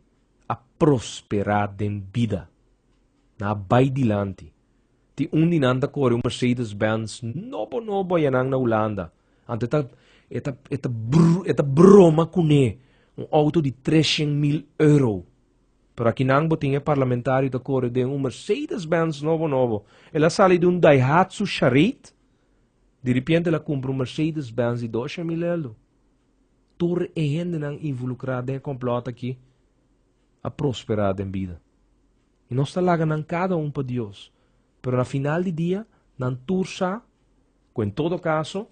a prosperá den bida. Nan a bai dilanti. Tin un di nan ta kore un Mercedes Benz nobo nobo ayanan na Hulanda. Anto e ta e ta e ta e ta broma kuné. Un outo di treshen mil euro. Pero akinan bo tin e parlamentario ta kore den un Mercedes Benz nobo nobo. El a sali di un Daihatsu Charade, di ripiente el a kumpra un Mercedes Benz di doshen mil euro. Tur e hendenan involukrá den e kòmplòt aki a prosperá den bida. I nos ta laga nan kada un pa Dios. Pero na final di dia, nan tur sa ku en todo kaso,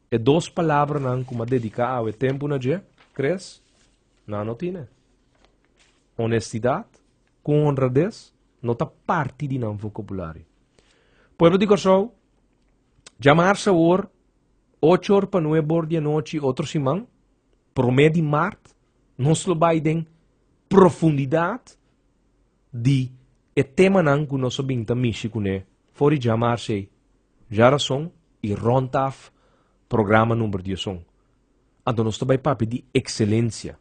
e dos palabranan ku m'a dediká awe tempu na dje, Chris, nan no tine. Honestidat ku honrades no ta parti di nan vokabulario. Pueblo di Kòrsou, djamarsa awor, ocho or pa nuebe or di anochi otro siman, promé di mart, nos lo bai den profundidat di e temanan ku nos a bin ta mishi kuné for di djamarsa ei, djarason i rònt af programa number diesun. Anto nos ta bai papia di ekselensia.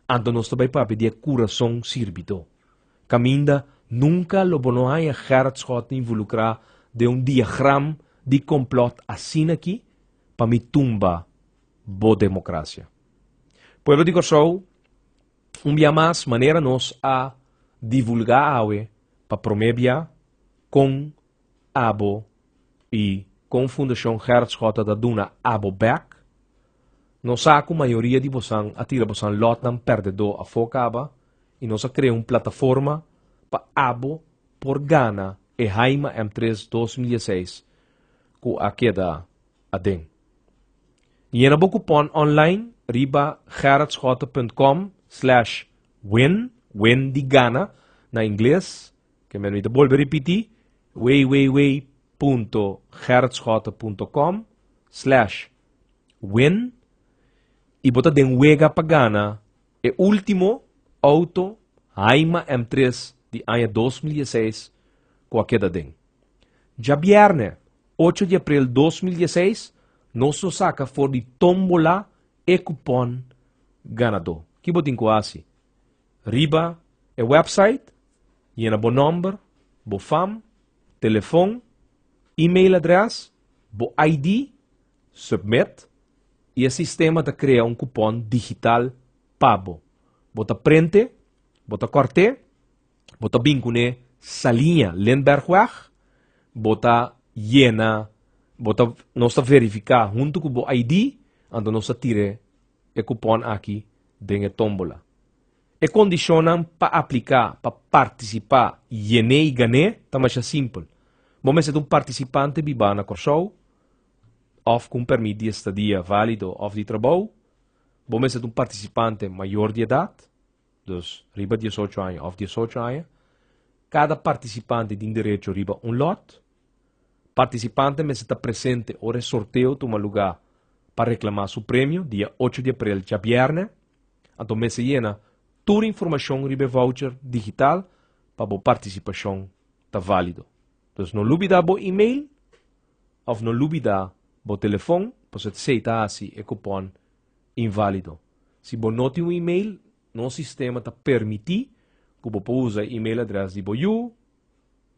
Anto nos ta bai papia di e kurason sirbidó. Kaminda nunka lo bo no haña Gerrit Schotten involukrá den un diagram di komplòt asina aki pa mi tumba bo demokrasia. Pueblo di Kòrsou, un bia mas manera nos a divulgá awe pa promé bia kon abo i kon Fundashon Gerrit Schotten ta duna abo bèk. Nos sa ku mayoria di bosan a tira bosan lòtnan pèrdedó afó kaba i nos a krea un plataforma pa abo por gana e Haima M3 2016 ku a keda aden. Yena bo kupòn online riba gerritschotten.com slash win, win di gana na ingles, ke men mi ta bolbe ripití, www.gerritschotten.com slash win i bo ta den wega pa gana e último outo Haima M3 di aña 2016 ku a keda den. Djabièrnè, ocho di aprel 2016, nos lo saka for di tómbola e kupòn ganadó. Ki bo tin ku hasi? Riba e wèpsait, yena bo nòmber, bo fam, telefon, e-mail adrès, bo ID, submit, i e sistema ta krea un kupòn digital pa bo. Bo ta prente, bo ta kòrt'é, bo ta bin kuné Saliña Lindbergweg, bo ta yena, bo ta, nos ta verifiká huntu ku bo ID, anto nos ta tira e kupòn aki den e tómbola. E kondishonnan pa apliká pa partisipá, yen'é i gan'é ta masha simpel. Bo mester ta un partisipante bibá na Kòrsou òf ku un pèrmit di estadia válido òf di trabou. Bo mester ta un partisipante mayor di edat, dus riba diesocho aña òf diesocho aña. Kada partisipante tin derecho riba un lòt. Partisipante mester ta presente ora e sorteo tuma lugá pa reklamá su premio dia ocho di aprel djabièrnè. Anto mester yena tur informashon riba e voucher digital pa bo partisipashon ta válido. Dus no lubidá bo email òf no lubidá bo telefon pasobra esei ta hasi e kupòn inválido. Si bo no tin un email, nos sistema ta permití ku bo por usa e email adrès di bo yu,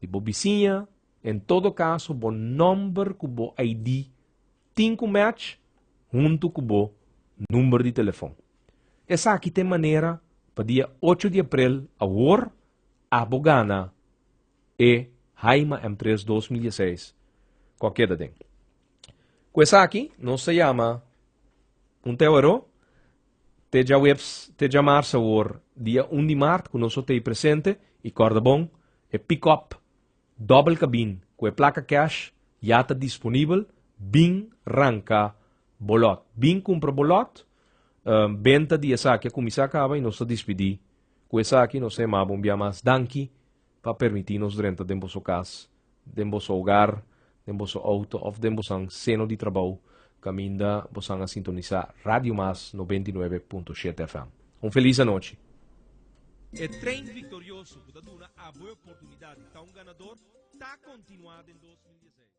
di bo bisiña, en todo kaso bo nòmber ku bo ID tin ku match huntu ku bo number di telefon. Esaki ta e manera Pa dia 8 di april awor abo gana e Haima M3 2016 ku a keda den. Ku esaki nos ta yama un te awero te djaweps te djamars awor dia 1 di mart ku nos lo tei presente i kòrda bon e pick-up dòbel kabin ku e plaka cash ya ta disponibel bin ranka bo lòt bin kumpra bo lòt benta di esaki a kuminsá kaba i nos ta dispidí ku esaki nos ta yama bo un bia mas danki pa permití nos drenta den boso kas, den boso hogar, den boso outo òf den bosan seno di trabou kaminda bosan a sintonisá Radio Mas 99.7 FM. Un felis anochi. E trein viktorioso ku ta duna abo e oportunidat di ta un ganador ta kontinuá den 2016.